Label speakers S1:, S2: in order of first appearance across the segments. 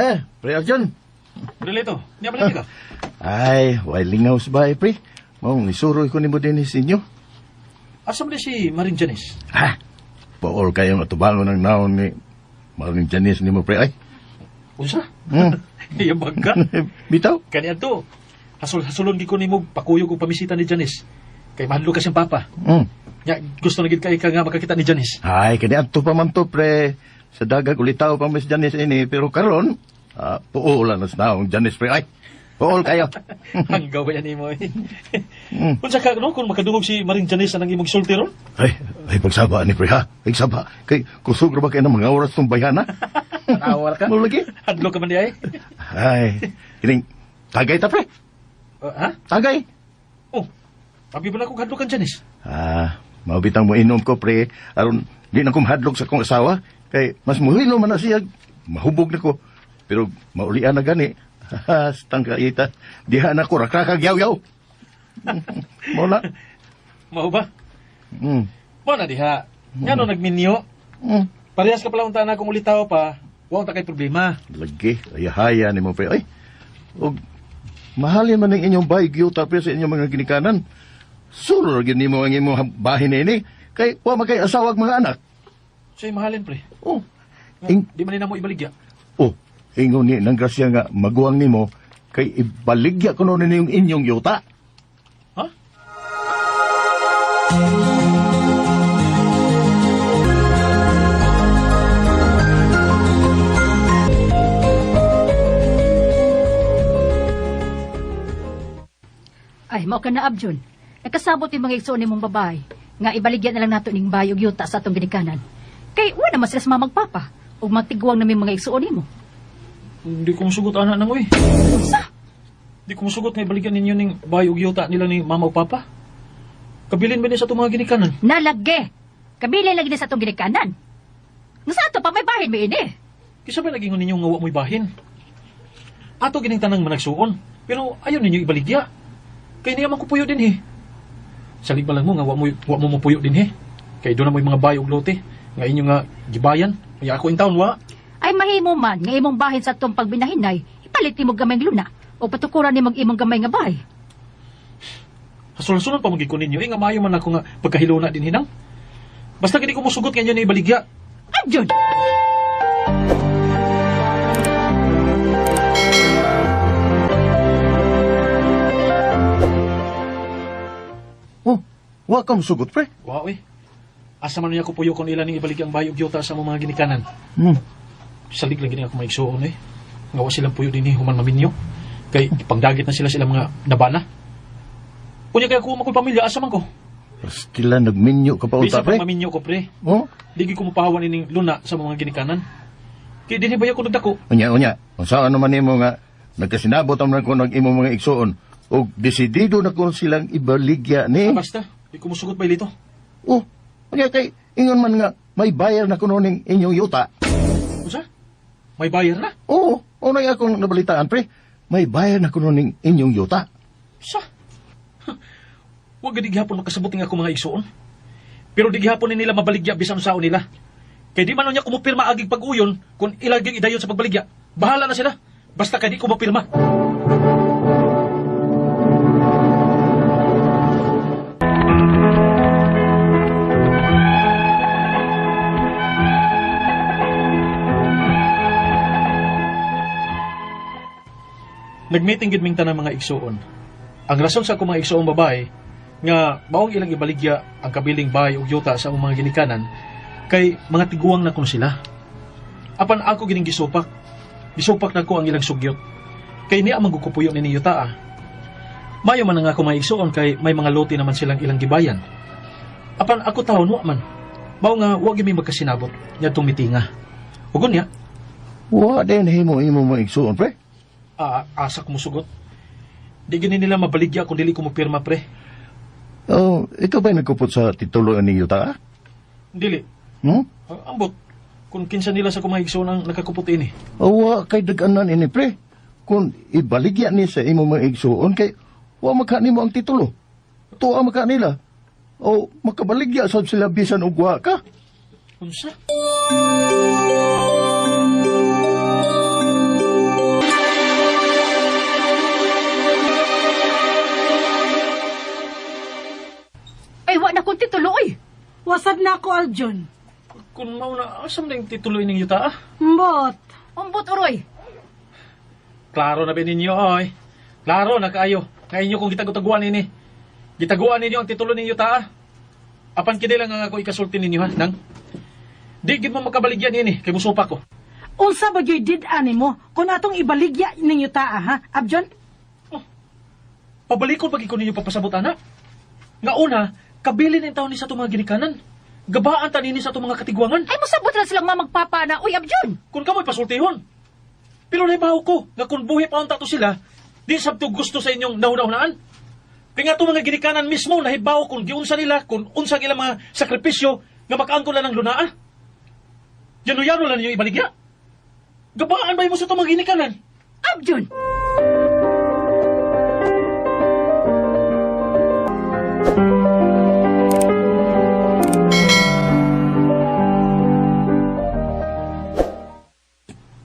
S1: Eh, Pre Arjun.
S2: Pre Lito, niya pala ka.
S1: Ay, way lingaw sa bahay, pre. Maong isuroy ko nimo din sa inyo.
S2: Asa man si Maring Janice?
S1: Ha? Paol kayong atubangon ng naon ni Maring Janice nimo, pre. Ay.
S2: Unsa? Iyabag ka.
S1: Bitaw?
S2: Kani adto. Hasol-hasulon gid ko nimo pakuyog og pamisita ni Janice. Kay mahadlok ka siyang papa. Nya gusto na gid kay ka nga makakita ni Janice.
S1: Ay, kani adto pa man to, pre. Sa dagag ulitaw pa Miss Janice ini, pero karon, puol na sa naong Janice, pre. Ay, puol kayo.
S2: Hanggaw ba yan nimo eh. Unsa ka no kung makadungog si Maring Janice anang imong gisulti ron?
S1: Ay, ay, pagsaba ni pre, ha? Pagsaba. Kay, kusog ra ba kayo ng mga oras tong bayhana?
S2: Tanawa ka.
S1: Mo lagi?
S2: Hadlok ka man di ay.
S1: Ay, kining, tagay ta, pre.
S2: Ha?
S1: Tagay.
S2: Oh. Abi ba na kong hadlok kan Janice?
S1: Ah, maubitang mo inom ko, pre. Aron, di na kumhadlok sa kong asawa. Kay, mas muhilo man na siya. Mahubog na ko. Pero, maulian na gani. Stang kaita. Diha na ko, rakrakag yaw-yaw. Mo na.
S2: Mao ba?
S1: Mm.
S2: Mo na diha. Ngano nagminyo? Parehas ka pala unta na kung ulitaw pa. Wa unta kay problema.
S1: Lagi, ayahaya ni mo, pre. Ay, og, mahalin man ang inyong bahay, gyuta, pre, sa inyong mga ginikanan. Suro ra gyud nimo ang imong bahin ini. Kay, wa man kay asawag mga anak.
S2: Siya'y mahalin, pre.
S1: Oh.
S2: Di man ni mo ibaligya.
S1: Oh, ingon ni nang grasya nga maguwang nimo kay ibaligya kuno ninyo yung inyong yuta.
S2: Ha?
S3: Ay, mao ka na, Abjun. Nakasabot yung mga igsoon nimong babae nga ibaligya na lang nato ning bayog yuta sa atong ginikanan. Kay wa naman sila sa mamagpapa ug magtiguang na may mga igsoon nimo.
S2: Hindi ko musugot ana nang uy.
S3: Unsa?
S2: Di ko musugot nga ibaligyan ninyo ning bahay ug yuta nila ni mama ug papa. Kabilin ba ni sa atong mga ginikanan?
S3: Nalagge. Kabilin lagi ni sa atong ginikanan. Nga sa ato pa may bahin may ini.
S2: Kisa ba nagingon ninyo nga wa mo'y bahin? Ato gining tanang managsuon, pero ayaw ninyo ibaligya. Kay niya man ko puyo din he. Salig ba lang mo nga wa mo mopuyo din he. Kay doon na mo'y mga bahay ug lote nga inyo nga gibayan. Kaya ako in town wa.
S3: Ay mahimo man nga imong bahin sa atong pagbinahinay, ipalit nimo gamay nga luna o patukuran nimo ang imong gamay nga bahay.
S2: Hasul-hasulon pa magiging ko ninyo, eh nga maayo man ako nga pagkahiluna din hinang. Basta gini ko musugot nga inyo na ibaligya.
S3: Abjun!
S1: Oh, wa ka musugot, pre.
S2: Wa eh. Asa man niya ko puyo kung ila ning ibaligya ang bahay ug yuta sa mga ginikanan. Salig lang gini ako maigsuon eh. Nga wa silang puyo dinhi human maminyo. Kay ipangdagit na sila silang mga nabana. Unya kay ako makoy pamilya asa man ko.
S1: Pastila nagminyo ka pa unta,
S2: Bisa
S1: pre.
S2: pag maminyo ko pre.
S1: Oh?
S2: Di gyud ko mopahawan ining luna sa mga ginikanan. Kay dinhi ba ko nagdako?
S1: Unya, unya. Unsa ano man nimo nga nagkasinabot man ko nag imong mga igsuon og desidido na ko silang ibaligya ni.
S2: Ah, basta, di ko musugot bay lito.
S1: Oh, unya kay ingon man nga may bayar na kuno ning inyong yuta.
S2: Unsa? May bayar na?
S1: Oo, unay akong nabalitaan pre. May bayar na kuno ning inyong yuta.
S2: Sa? Wa gani gihapon makasabot nga ako mga igsuon. Pero di gihapon ni nila mabaligya bisan unsaon nila. Kay di man unya kumupirma agig pag-uyon kung ilaging idayon sa pagbaligya. Bahala na sila. Basta kay di ko mapirma. Nagmeeting gid ming tanang mga igsuon. Ang rason sa akong mga igsuong babae nga maong ilang ibaligya ang kabiling bahay ug yuta sa among mga ginikanan kay mga tiguang na kun sila. Apan ako gining gisupak. Gisupak nako ang ilang sugyot. Kay niya man gukupuyo ni yuta ah. Mayo man ang ako mga igsuon kay may mga lote naman silang ilang gibayan. Apan ako taon wa man. Mao nga wa gyud mi magkasinabot ngadtong mitinga. Ug unya,
S1: Wa din himo imo mga igsuon pre.
S2: Asa ko musugot. Di gini nila mabaligya kung dili ko mopirma pre.
S1: Oh, ikaw ba'y nagkupot sa titulo ni yuta?
S2: Dili. Ambot. Kung kinsa nila sa kumahigso ang nakakupot ini.
S1: Awa kay dag-anan ini pre. Kung ibaligya ni sa imong mga igsuon kay wa maka nimo ang titulo. Tuwa maka nila. O makabaligya sad sila bisan og wa ka.
S2: Unsa?
S3: wa na kong titulo oy.
S4: Wasad na ako, Aljon.
S2: Kung mao na, asa man yung titulo ining yuta ah?
S4: Mbot.
S3: Umbot uroy.
S2: Klaro na ba ninyo, oy? Klaro na kaayo. Nga inyo kong gitago-taguan ini. Gitaguan ninyo ang titulo ninyo ta ah. Apan kini lang ang ako ikasulti ninyo ha, nang. Di gid mo makabaligyan ini kay musupa ko.
S4: Unsa ba gyud did ani mo kung atong ibaligya ninyo taa ha, Abjon?
S2: Pabalikon pag ko ninyo papasabot ana. Nga una, kabilin ang taon ni sa itong mga ginikanan. Gabaan ta nini sa itong mga katigwangan.
S3: Ay mosabot ra silang mamagpapa na uy Abjun.
S2: Kung kamo'y pasultihon. Pero nahibaw ko, nga kung buhi pa unta to sila, di sabto gusto sa inyong nahuna-hunaan. Kaya nga itong mga ginikanan mismo, nahibaw kung giunsa nila, kung unsa ang ilang mga sakripisyo, nga makaangko lang ng lunaa. Yano-yano lang ninyo ibaligya. Gabaan ba mo sa itong mga ginikanan?
S3: Abjun.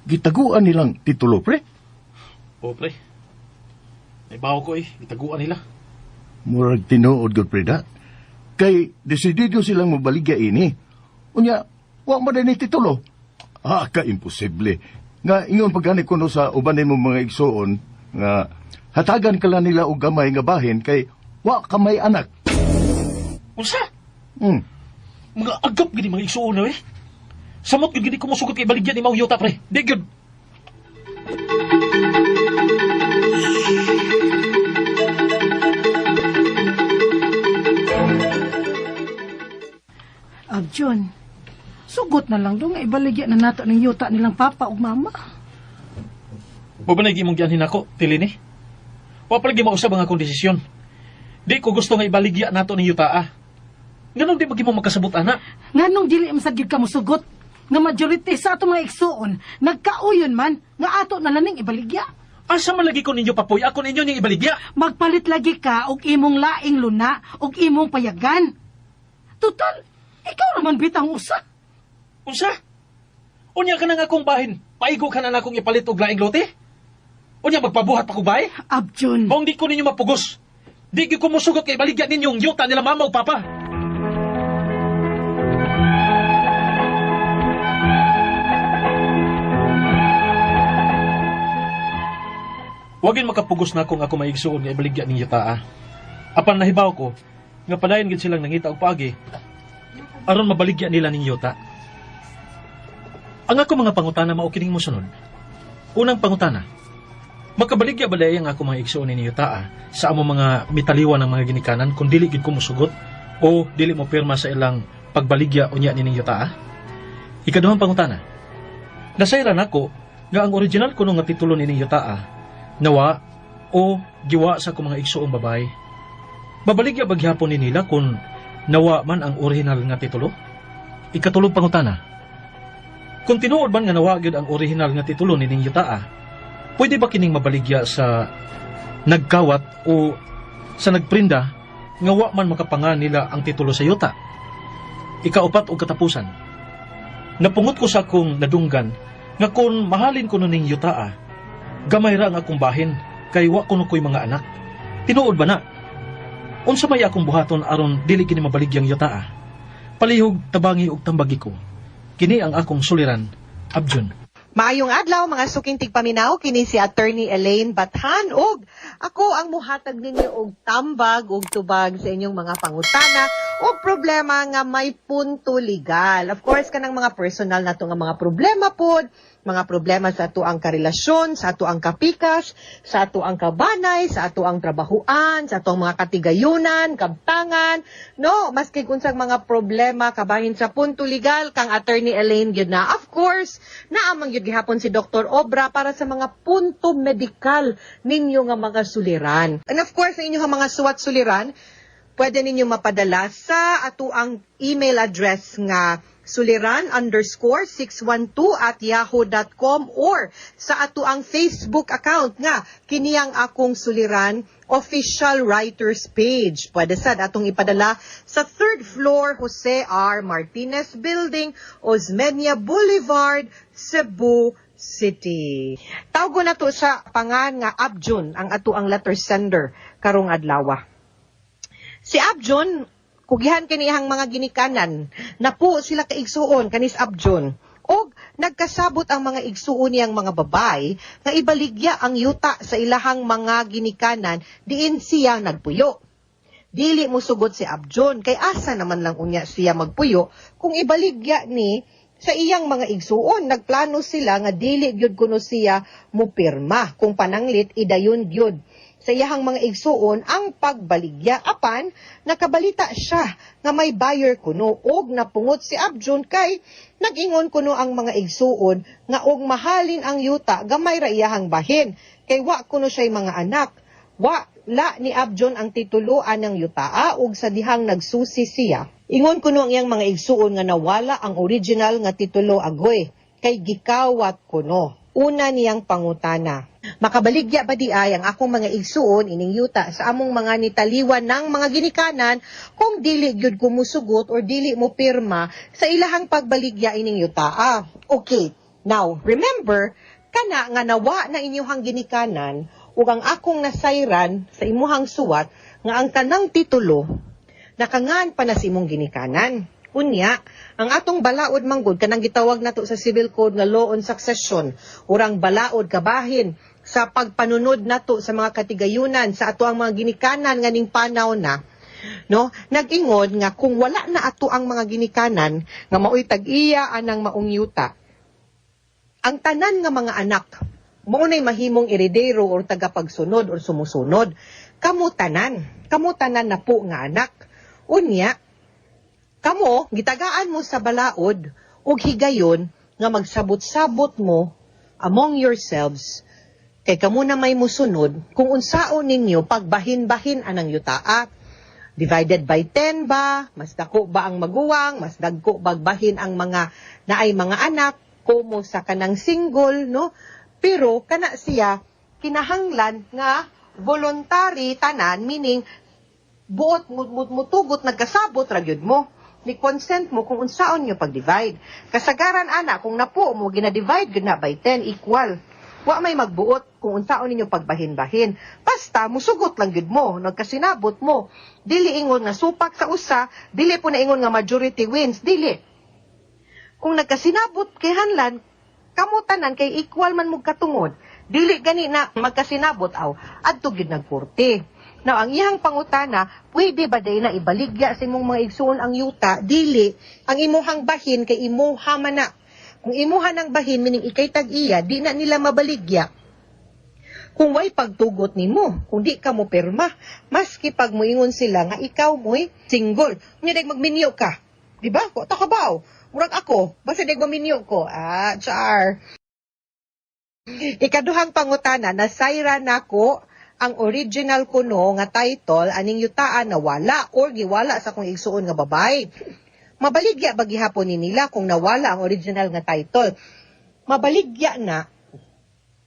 S1: Gitaguan nilang titulo, pre.
S2: O, pre. Nahibaw ko eh, gitaguan nila.
S1: Murag tinuod gud pre da. Kay desidido silang mobaligya ini. Unya, wa man ni titulo. Ah, ka imposible. Nga ingon pag gani kuno sa uban nimo mga igsuon nga hatagan ka lang nila og gamay nga bahin kay wa ka may anak.
S2: Unsa? Mga agap gini mga igsuon na eh. Samot gud gini kumusugot kay baligyan ni Mang Yuta, pre. Di gyud.
S4: Abjon, sugot na lang do nga ibaligya na nato ning yuta nilang papa ug mama.
S2: Mo ba na'y imong gianhin ako, Tilini? Wa pa lagi mausab ang akong desisyon. Di ko gusto nga ibaligya nato ni yuta, ah. Nganong di magimo magkasabot, ana?
S4: Nganong dili man sad gyud ka mosugot nga majority sa atong mga igsuon nagkauyon man nga ato na lang ning ibaligya.
S2: Asa man lagi ko ninyo papoy, ako ninyo ning ibaligya.
S4: Magpalit lagi ka og imong laing luna og imong payagan. Total, ikaw raman bitang usa.
S2: Unsa? Unya ka na nga akong bahin, paigo ka na na akong ipalit og laing lote? Unya magpabuhat pa ko bahay?
S4: Abjun.
S2: Maong di ko ninyo mapugos. Di gyud ko mosugot kay ibaligya ninyo ang yuta nila mama ug papa. Wagin makapugos na akong ako maigsuon nga ibaligya ning yuta ah. Apan nahibaw ko nga padayon gid silang nangita og paagi aron mabaligya nila ning yuta. Ang ako mga pangutana mao kining mosunod. Unang pangutana, makabaligya ba ang ako mga igsuon ni yuta ah, sa among mga mitaliwan ng mga ginikanan kung dili gid ko mosugot o dili mo pirma sa ilang pagbaligya unya nining yuta ah? Ikaduhang pangutana, nasayran ako nga ang original kuno nga titulo nining yuta ah, nawa o giwa sa akong mga igsuong babae. Babaligya ba gihapon ni nila kung nawa man ang original nga titulo? Ikatulong pangutana, kung tinuod man nga nawa gyud ang original nga titulo nining yuta ah, pwede ba kining mabaligya sa nagkawat o sa nagprinda nga wa man makapanga nila ang titulo sa yuta? Ikaupat og katapusan, napungot ko sa akong nadunggan nga kung mahalin ko ning yuta ah, gamay ra ang akong bahin kay wa kuno ko'y mga anak. Tinuod ba na? Unsa may akong buhaton aron dili kini mabaligyang yuta ah? Palihog tabangi og tambagi ko. Kini ang akong suliran, Abjun.
S5: Maayong adlaw mga suking tigpaminaw, kini si Attorney Elaine Bathan ug ako ang muhatag ninyo og tambag ug tubag sa inyong mga pangutana ug problema nga may punto legal. Of course, kanang mga personal nato nga mga problema pod, mga problema sa ato ang karelasyon, sa ato ang kapikas, sa ato ang kabanay, sa ato ang trabahuan, sa ato ang mga katigayunan, kabtangan, no, maski unsang mga problema kabahin sa punto legal kang Attorney Elaine gyud na. Of course, naamang gyud gihapon si Dr. Obra para sa mga punto medikal ninyo nga mga suliran. And of course, ang inyong mga suwat suliran, pwede ninyo mapadala sa atuang email address nga suliran_612@yahoo.com or sa atuang Facebook account nga kiniyang akong suliran official writers page. Pwede sad atong ipadala sa third floor Jose R. Martinez Building, Osmeña Boulevard, Cebu City. Tawgo na to sa pangan nga Abjun ang atuang letter sender karong adlaw. Si Abjun, Kugihan kini iyang mga ginikanan. Napo sila kaigsuon kanis Abjun. Og nagkasabot ang mga igsuon niyang mga babay nga ibaligya ang yuta sa ilahang mga ginikanan diin siya nagpuyo. Dili mo sugot si Abjun kay asa naman lang unya siya magpuyo kung ibaligya ni sa iyang mga igsuon. Nagplano sila nga dili gyud kuno siya mupirma kung pananglit idayon gyud sa iyahang mga igsuon ang pagbaligya, apan nakabalita siya nga may buyer kuno og napungot si Abjun kay nag-ingon kuno ang mga igsuon nga og mahalin ang yuta, gamay ra iyahang bahin kay wa kuno siya'y mga anak. Wa la ni Abjun ang tituloan ng yutaa ug sa dihang nagsusi siya, ingon kuno ang iyang mga igsuon nga nawala ang original nga titulo agoy kay gikawat kuno. Una niyang pangutana: Makabaligya ba di ay ang akong mga igsuon ining yuta sa among mga nitaliwan ng mga ginikanan kung dili gyud ko musugot or dili mo pirma sa ilahang pagbaligya ining yutaa? Okay, now remember, kana nga nawa na inyuhang ginikanan ug ang akong nasayran sa imuhang suwat nga ang tanang titulo nakangan pa na sa imong ginikanan. Unya, ang atong balaod manggod kanang gitawag nato sa civil code nga law on succession, urang balaod kabahin sa pagpanunod nato sa mga katigayunan sa ato ang mga ginikanan nga ning panaw na, no, nag-ingon nga kung wala na ato ang mga ginikanan nga maoy tag-iya anang maong yuta, ang tanan nga mga anak mao nay mahimong eredero or tagapagsunod or sumusunod. Kamo tanan, kamo tanan na po nga anak. Unya, kamo gitagaan mo sa balaod og higayon nga magsabot-sabot mo among yourselves kay kamo na may musunod kung unsaon ninyo pagbahin-bahin anang yutaa. Divided by 10 ba? Mas dako ba ang maguwang? Mas dagko bagbahin ang mga naay mga anak como sa kanang single, no? Pero kana siya kinahanglan nga voluntary tanan, meaning buot mutugot, nagkasabot ra gyud mo, ni consent mo kung unsaon nyo pag-divide. Kasagaran ana, kung napo mo, gina-divide gyud na by 10 equal. Wa may magbuot kung unsaon ninyo pagbahin-bahin. Basta musugot lang gyud mo, nagkasinabot mo. Dili ingon nga supak sa usa, dili po na ingon nga majority wins, dili. Kung nagkasinabot kay hanlan, kamo tanan kay equal man mo katungod. Dili gani na magkasinabot aw adto gyud nagkorte. Now, ang iyang pangutana, pwede ba day na ibaligya sa imong mga igsuon ang yuta? Dili. Ang imuhang bahin kay imuha man na. Kung imuha ng bahin, meaning ikay tag-iya, di na nila mabaligya kung way pagtugot nimo, kung di ka mo pirma, maski pag moingon sila nga ikaw mo'y single. Unya dag magminyo ka. Di ba? Ko ta kabaw. Murag ako, basta dag maminyo ko. Ah, char. Ikaduhang pangutana, nasayra nako ang original kuno nga title aning yutaan na wala or giwala sa akong igsuon nga babay. Mabaligya ba gihapon ni nila kung nawala ang original nga title? Mabaligya na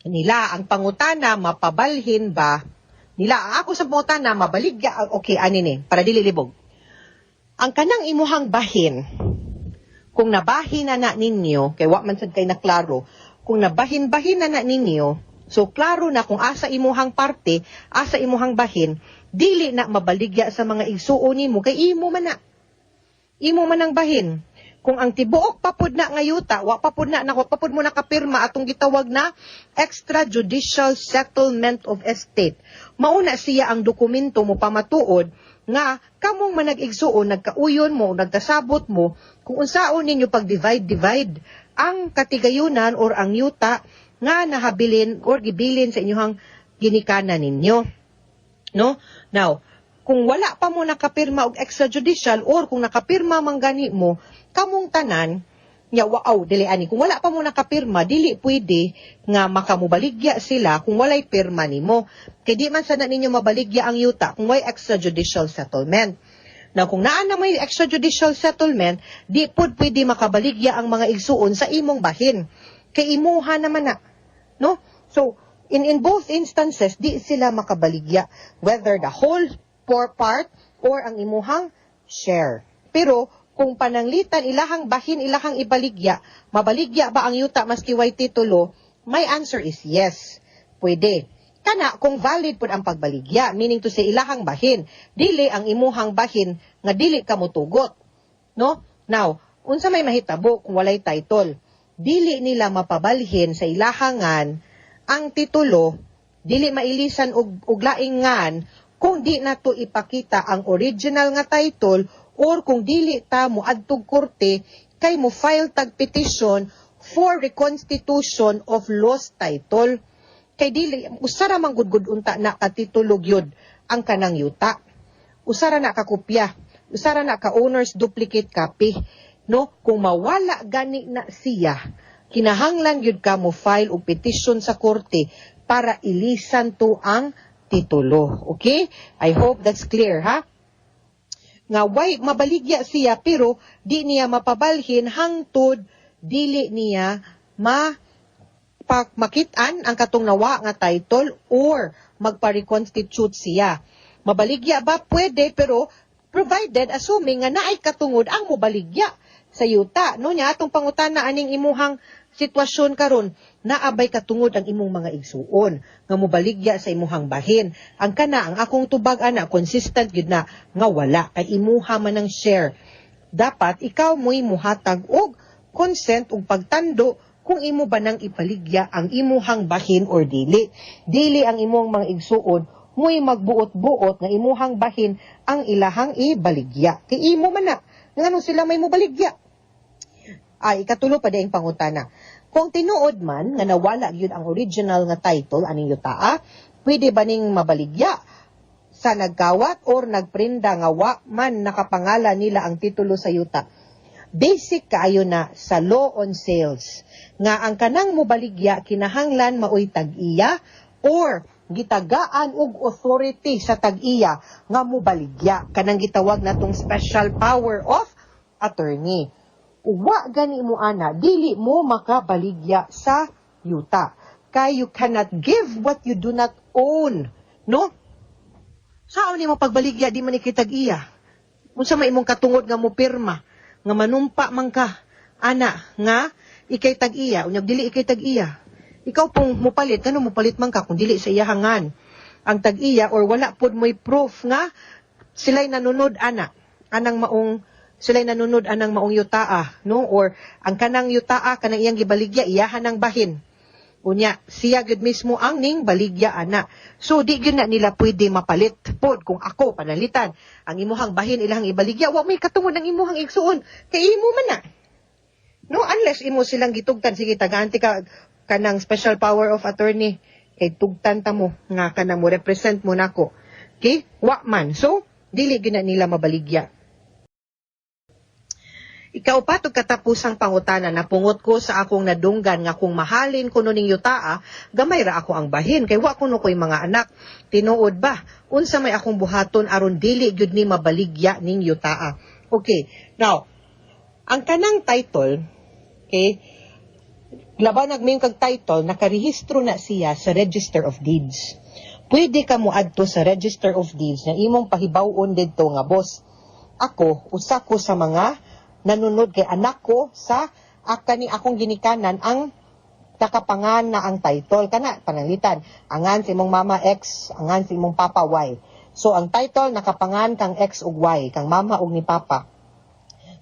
S5: nila. Ang pangutana, mapabalhin ba nila? Ako sa pangutana, mabaligya, okay, ani ni, para dili libog. Ang kanang imuhang bahin, kung nabahin na na ninyo, kay wa man sad kay naklaro, kung nabahin-bahin na na ninyo, so klaro na kung asa imuhang parte, asa imuhang bahin, dili na mabaligya sa mga igsuon nimo kay imo man na. Imo man ang bahin. Kung ang tibuok pa pud na nga yuta, wa pa pud na, wa pa pud mo nakapirma atong gitawag na extrajudicial settlement of estate. Mauna siya ang dokumento mo pamatuod nga kamong manag-igsuon, nagkauyon mo, nagkasabot mo kung unsaon ninyo pag-divide divide ang katigayunan or ang yuta nga nahabilin or gibilin sa inyong ginikanan ninyo. No? Now, kung wala pa mo nakapirma og extrajudicial or kung nakapirma man gani mo, kamong tanan, nya waaw dili ani, kung wala pa mo nakapirma, dili pwede nga makamubaligya sila kung walay pirma nimo kay di man sana ninyo mabaligya ang yuta kung way extrajudicial settlement. Now, kung naa na may extrajudicial settlement, di pud pwede makabaligya ang mga igsuon sa imong bahin kay imuha naman na, no? So in both instances, di sila makabaligya, whether the whole for part or ang imuhang share. Pero kung pananglitan ilahang bahin ilahang ibaligya, mabaligya ba ang yuta maski way titulo? My answer is yes. Pwede. Kana kung valid pud ang pagbaligya, meaning to say ilahang bahin, dili ang imuhang bahin nga dili ka motugot. No? Now, unsa may mahitabo kung walay title? Dili nila mapabalhin sa ilahangan ang titulo, dili mailisan og laing ngan kung di nato ipakita ang original nga title or kung dili ta mo adtog korte kay mo file tag petition for reconstitution of lost title, kay dili usa ra man gud unta na ka titulo gyud ang kanang yuta, usa ra na ka kopya, usa ra na ka owner's duplicate copy, no? Kung mawala gani na siya, kinahanglan gyud ka mo file og petition sa korte para ilisan to ang titulo. Okay, I hope that's clear, ha, nga why mabaligya siya pero di niya mapabalhin hangtod dili niya ma makitaan ang katong nawa nga title or magpa-reconstitute siya. Mabaligya ba? Pwede, pero provided, assuming nga naay katungod ang mobaligya sa yuta. No nya atong pangutana aning imuhang sitwasyon karon, naa bay katungod ang imong mga igsuon nga mobaligya sa imuhang bahin? Ang kana ang akong tubag ana, consistent gyud na nga wala, kay imuha man ang share. Dapat ikaw mo'y muhatag og consent ug pagtando kung imo ba nang ipaligya ang imuhang bahin or dili. Dili ang imong mga igsuon mo'y magbuot-buot nga imuhang bahin ang ilahang ibaligya. Kay imo man na, ngano sila may mobaligya? Ay, ikatulo pa diayng pangutana. Kung tinuod man nga nawala gyud ang original nga title aning yutaa, pwede ba ning mabaligya sa nagkawat or nagprinda nga wa man nakapangalan nila ang titulo sa yuta? Basic kaayo na sa law on sales nga ang kanang mobaligya kinahanglan maoy tag-iya or gitagaan og authority sa tag-iya nga mobaligya, kanang gitawag natong special power of attorney. Wa gani mo ana, dili mo makabaligya sa yuta kay you cannot give what you do not own, no? Saon nimo pagbaligya, di man ikay tag-iya? Unsa may imong katungod nga mo pirma nga manumpa man ka ana nga ikay tag-iya, unyag dili ikay tag-iya? Ikaw pong mupalit, kano mupalit man ka kung dili sa iyahangan ang tag-iya or wala pod mo'y proof nga sila'y nanunod ana anang maong, sila'y nanunod anang maong yutaa, no? Or ang kanang yutaa, kanang iyang gibaligya, iyahan ang bahin, unya siya gyud mismo ang ning baligya ana. So di gyud na nila pwede mapalit pod. Kung ako panalitan ang imuhang bahin ilahang ibaligya, wa may katungod ang imuhang igsuon kay imo man na, no? Unless imo silang gitugtan, "Sige, tagaan ka kanang special power of attorney kay tugtan ta mo nga kanang mo represent mo nako." Okay, wa man. So dili gyud na nila mabaligya. Ikaupat ug katapusang pangutana, napungot ko sa akong nadunggan nga kung mahalin kuno ning yutaa, gamay ra ako ang bahin kay wa kuno ko'y mga anak. Tinuod ba? Unsa may akong buhaton aron dili gyud ni mabaligya ning yutaa? Okay. Now, ang kanang title, okay, laban nagmayon kag title, nakarehistro na siya sa Register of Deeds. Pwede ka mo adto sa Register of Deeds na imong pahibaw-on didto nga, "Boss, ako, usa ko sa mga nanunod kay anak ko sa kani akong ginikanan ang nakapangan na ang title." Kana pananglitan, angan sa imong mama X, angan sa imong papa Y. So ang title nakapangan kang X ug Y, kang mama ug ni papa.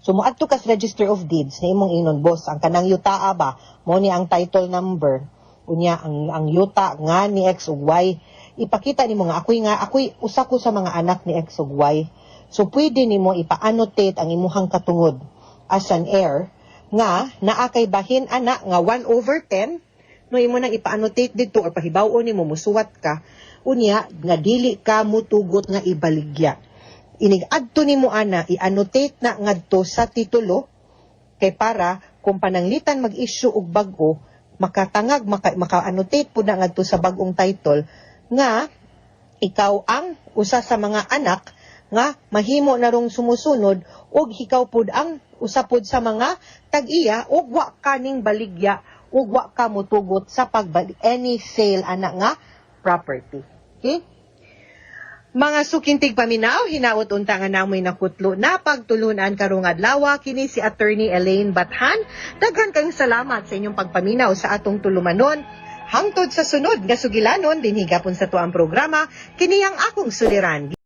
S5: So moadto ka sa Register of Deeds na imong ingnon, "Boss, ang kanang yutaa ba, mo ni ang title number." Unya ang yuta nga ni X ug Y, ipakita nimo nga ako'y usa ko sa mga anak ni X ug Y. So pwede nimo ipa-annotate ang imuhang katungod as an heir nga naa kay bahin ana nga 1 over 10, no? Imo nang ipa-annotate didto or pahibaw-on nimo, musuwat ka unya nga dili ka mutugot nga ibaligya. Inig adto nimo ana, i-annotate na ngadto sa titulo kay para kung pananglitan mag-issue og bag-o, makatangag, maka-annotate pud na ngadto sa bag-ong title nga ikaw ang usa sa mga anak nga mahimo na rong sumusunod ug ikaw pud ang usa pud sa mga tag-iya ug wa kaning baligya ug wa ka mutugot sa pagbali any sale ana nga property. Okay? Mga suking tigpaminaw, hinaot unta nga namoy nakutlo na pagtulunan karong adlaw. Kini si Attorney Elaine Bathan. Daghan kayong salamat sa inyong pagpaminaw sa atong tulumanon. Hangtod sa sunod nga sugilanon dinhi gapon sa tuang programa, kini ang akong suliran.